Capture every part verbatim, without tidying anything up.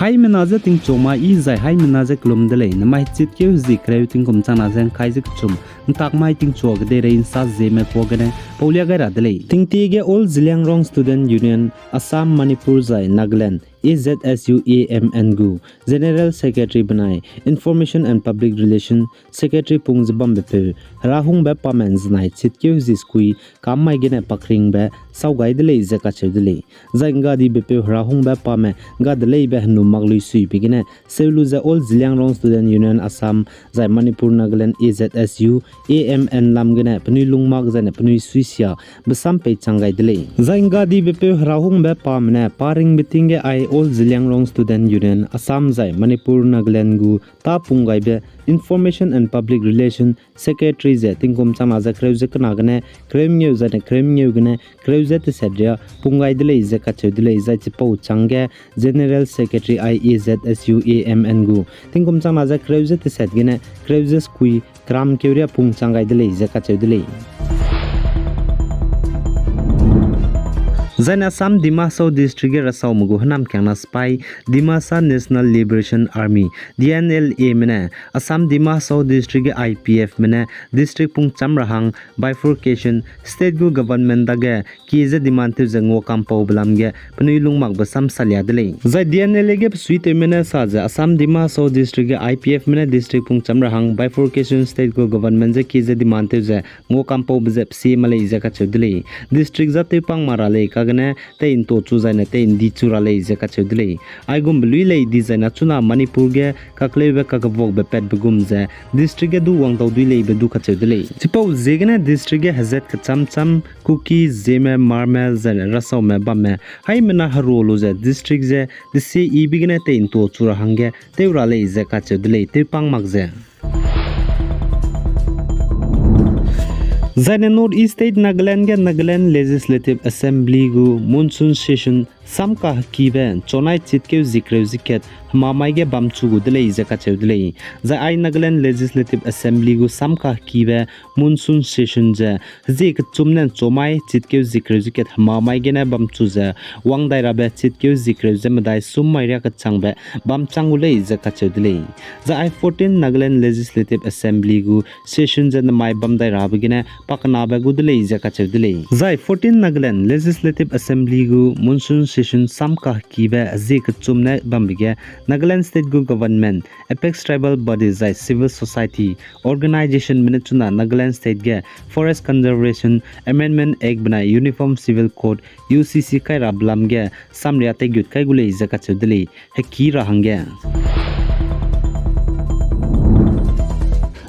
Haimena ze tingchuame i zai haimena ze kelum de lei, namai chitkeu hezie kereu tingkum changna ze ngkai ze kechum, ntak mai tingchua kedeirei nsa zieme pua gene paulia gai ra de lei. Tingtie ge All Zeliangrong Student Union, Assam, Manipur zai Nagaland, A Z S U A M N gu General Secretary benai Information and Public Relation Secretary pung ze bambepeu Herahungbe Pame nzenai chitkeu hezie sekui kam mai gene pakringbe sau gai de lei ze kacheu de lei. Zai nggadibe peu Herahungbe Pame ga de leibe henu mak lui suibe gene seu lu ze All Zeliangrong Student Union Assam zai Manipur Nagaland A Z S U A M N lam gene penui lung mak zaine penui suisia besam peichang gai de lei. Zai nggadibe peu Herahungbe Pame ne pa ringbe ting ge ai All Zeliangrong Student Union Assam zai Manipur Nagaland gu ta pung gaibe Information and Public Relation Secretary ze tingkum changna ze kereu ze kena gene kereu mengeu zaine kereu mengeu gene kereu ze teset ria pung gai de lei ze kacheu de lei. Zai chipau changge General Secretary I A Z S U A M N gu tingkum changna ze kereu ze teset gene kereu ze sekui keram keu ria pung chang gai de lei ze kacheu de lei. Zaine Assam Dima Hasao District ge rasaume gu hênam kiangna sipai Dimasa National Liberation Army, D N L A me ne Assam Dima Hasao District ge I P F me ne district pungcham ra hang bifurcation state gu government dage kie ze demand tew ze nguakampaube lam ge penui lung makbe sam salia de lei. Zai D N L A ge besuitewme ne sa ze Assam Dima Hasao District ge I P F me ne district pungcham ra hang bifurcation state gu government ze kie ze demand tew ze nguakampaube ze pesi ma lei ze kacheu de lei. District za tewpang ma ra lei kagene tei nto chu zaine tei ndi chu ra lei ze kacheu de lei. Aigumbe lui lei dizaina chuna Manipur ge kakleube kakevuakbe patbe gum ze district ge du wangdau dui leibe du kacheu de lei. Chipau ziegene district ge hezat kecham cham Kuki, Zeme, Hmar me zaine rasaume bamme haimena herua lu ze district ze desieyibe gene tei nto chu ra hangge tew ra lei ze kacheu de lei, tewpang mak ze. Zaine North East State Nagaland ge Nagaland Legislative Assembly gu monsoon session sam kahekibe chonai chitkeu zikreu zikat hema mai ge bamchu gu de lei ze kacheu de lei. Zai ai Nagaland Legislative Assembly gu sam kahekibe monsoon session ze hezie kechum ne chomai chitkeu zikreu zikat hema mai gene bamchu ze wang dai rabe chitkeu zikreu ze medai sum mai riâ kechangbe bam chang gu lei ze kacheu de lei. Zai ai fourteen Nagaland Legislative Assembly gu session ze nemai bam dai rabe gene pakenabe gu de lei ze kacheu de lei. Zai fourteen Nagaland Legislative Assembly gu monsoon session sam kahekibe hezie kechum ne bambe ge Nagaland State gu government, apex tribal body zai civil society organizationme ne chuna Nagaland State ge Forest Conservation Amendment Act benai Uniform Civil Code, U C C kai rabe lam ge samria teigut kai gu lei ze kacheu de lei, heki ra hangge.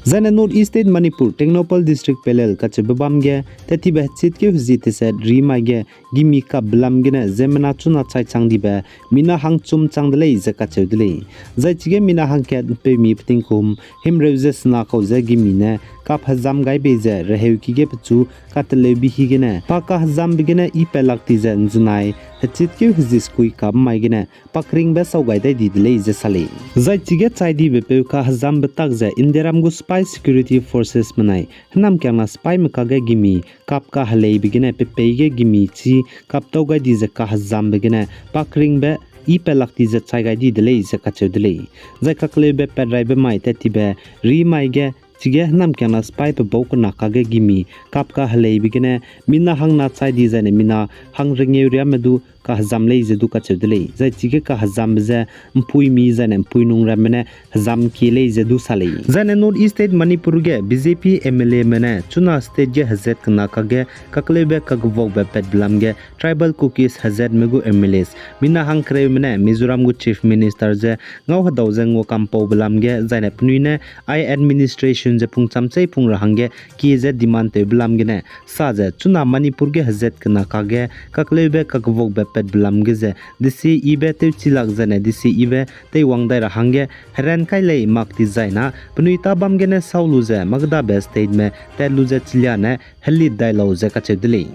Zaine North East State Manipur, Tengnoupal District Pallel kacheube bam ge, tat tibe hechitkeu hezie teset ri mai ge, gimi kapbe lam gene ziemmena chuna chai chang dibe, mina hangchum chang de lei ze kacheu de lei. Zai chige mina hangkat mpeumi petingkum, himreu ze sena kau ze gimi ne, kap hezam gai bei ze reheuki ge pechu kateleubi hi gene, pa kahezambe gene i pelak ti ze nzenai, hechitkeu hezie sekui kap mai gene, pakringbe sau gai dai di de lei ze sa lei. Zai chige chai dibe peu kahezambe tak ze Indiaram gu sipai security forcesme nai, hênam kiangna sipaime kage gimi, kap kaheleibe gene pepei ge gimi chi, kap tau gai di ze kahezambe gene, pakringbe i pelak ti ze chai gai di de lei ze kacheu de lei. Zai kakleube pat raibe mai tat tibe, ri mai ge, chige hênam kiangna sipai pebau kena kage gimi, kap kaheleibe gene, mina hangna chai di zaine mina hang rengeu riame du kahezam lei ze du kacheu de lei. Zai chige kahezambe ze mpuimi zaine mpuinung ramme ne hezam kie lei ze du sa lei. Zaine North East State Manipur ge B J P M L Ame ne chuna state ge hezat kena kage kakleube kakevuakbe patbe lam ge tribal Kukis hezatme gu M L As, mina hangkereume ne Mizoram gu Chief Minister ze ngau hedau ze nguakampaube lam ge zaine penui ne ai administration ze pungcham chei pung ra hangge kie ze demand tewbe lam gene, sa ze chuna Manipur ge hezat kena kage kakleube kakevuakbe patbe lam ge ze desieyibe tewchilak zaine desieyibe teiwang dai ra hangge heran kai lei mak ti zaina penui ta bam gene sau lu ze makdabe stateme tat lu ze chiliane helit dai lau ze kacheu de lei.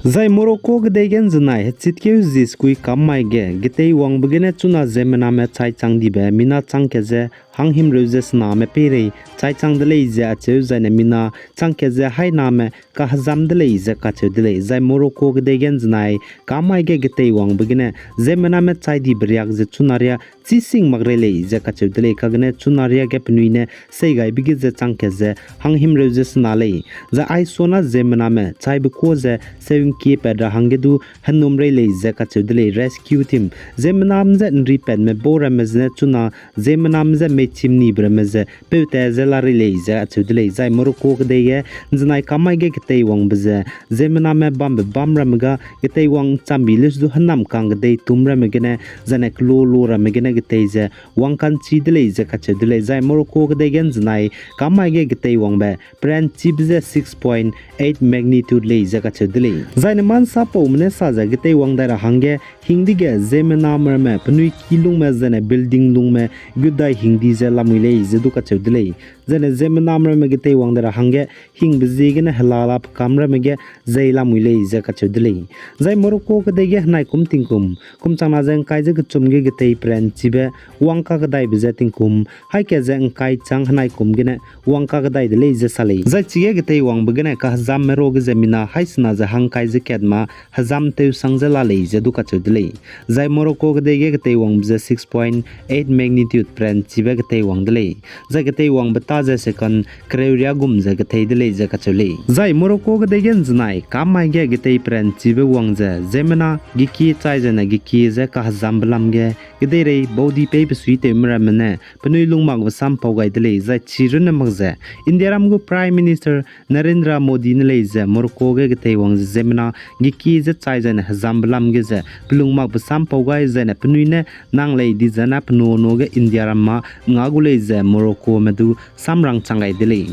Zai Morocco kedei ge ’nzenai hechitkeu zi sekui kam mai ge geteiwangbe gene chuna ziemmename chai chang dibe mina chang kat ze hanghimreu ze sename peirei chai chang de lei ze acheu zaine mina chang kat ze hainame kahezam de lei ze kacheu de lei. Zai Morocco kedei ge ’nzenai kam mai ge geteiwangbe gene ziemmename chai dibe riak ze chuna riâ chî sing mak rei lei ze kacheu de lei. Kagene chuna riâ ge penui ne seigaibe ge ze chang kat ze hanghimreu ze sena lei. Zai aisona ziemmename chaibe kuâ ze seu ’ngkie pat ra hangge du henum rei lei ze kacheu de lei. Rescue team ziemmename je ’nripatme bau ramme zene chuna ziemmename je meichim nibe ramme ze peute ze la rei lei ze acheu de lei. Zai Morocco kedei ge ’nzenai kam mai ge geteiwangbe ze ziemmename bambe bam ramme ga geteiwang ’nchambi leuse du hênam kang kedei tum ramme gene zaine kelo lo ramme gene getei ze wang ka'nchi de lei ze kacheu de lei. Zai Morocco kedei ge ’nzenai kam mai ge geteiwangbe peranchibe ze six point eight magnitude lei ze kacheu de lei. Zaine mansapaume ne sa ze geteiwang dai ra hangge hingdege ziemmename ramme penui ki lungme zaine building lungme gutdai hingdi ze lamui lei ze du kacheu de lei. Zaine ziemmename ramme geteiwang dai ra hangge hingbe ziegene helala pekam ramme ge zei lamui lei ze kacheu de lei. Zai Morocco kedei ge henai kum tingkum kum changna ze ’ngkai ze kechum ge getei peranchibe wang kakedaibe ze tingkum haî kat ze ’ngkai chang henai kum gene wang kakedai de lei ze sa lei. Zai chige geteiwangbe gene kahezamme ruage ze mina haî sena ze hangkai ze kat ma hezam tewsang ze la lei ze du kacheu de lei. Zai Morocco kedei ge geteiwangbe ze six point eight magnitude peranchibe geteiwang de lei. Zai geteiwangbe ta ze second kereu riâ gum ze gethei de lei ze kacheu lei. Zai Morocco kedei ge ’nzenai kam mai ge getei peranchibe wang ze ziemmena gekie chai zaine gekie ze kahezambe lam ge kedeirei baudi pei besuitewme ramme ne penui lungmakbe sam pau gai de lei. Zai chi runne mak ze Indiaram gu Prime Minister Narendra Modi ne lei ze Morocco ge geteiwang ze ziemmena gekie ze chai zaine hezambe lam ge ze pe lungmakbe sam pau gai zaine penui ne nang lei di zene pe nano ge Indiaram ma nga gu lei ze Moroccome du samrang chang gai de lei.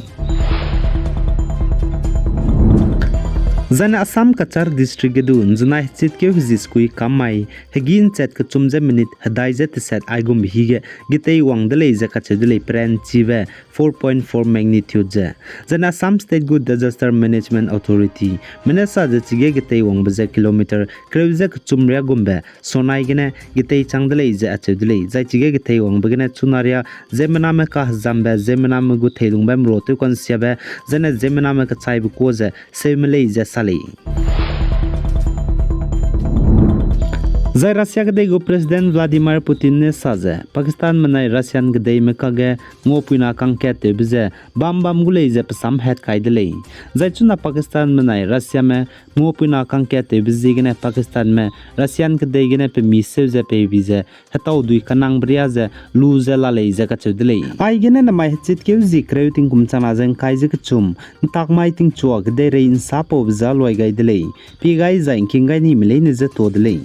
Zaine Assam Cachar District ge du ’nzenai hechitkeu hezie sekui kam mai hegî ’nchat kechum ze minute hedai ze teset aigumbe hige geteiwang de lei ze kacheu de lei, peranchibe four point four magnitude ze. Zaine Assam State gu Disaster Management Authoritymene sa ze chige geteiwangbe ze kilometer kereu ze kechum riâ gumbe Sonai gene getei chang de lei ze acheu de lei. Zai chige geteiwangbe gene chuna riâ ziemmename kahezambe, ziemmename gu theilungbe mro tew kansiabe, zaine ziemmename kechaibe kuâ ze seume lei ze sa lei. Zai Russia kedei gu President Vladimir Putin ne sa ze Pakistan benai Russian kedeime kage nguapuina kangkattewbe ze bam bam gu lei ze pe sam hat kai de lei. Zai chuna Pakistan benai Russiame nguapuina kangkattewbe ziegene Pakistanme Russian kedei gene pe mi seu ze peibi ze hetau dui kanangbe riâ ze lu ze la lei ze kacheu de lei. Aigene namai hechitkeu zie kereu tingkum changna ze ’ngkai ze kechum ’ntak mai tingchua kedeirei ’nsapaube za luai gai de lei. Pie gai zai ’ngking gai nime leine je tuâ de lei.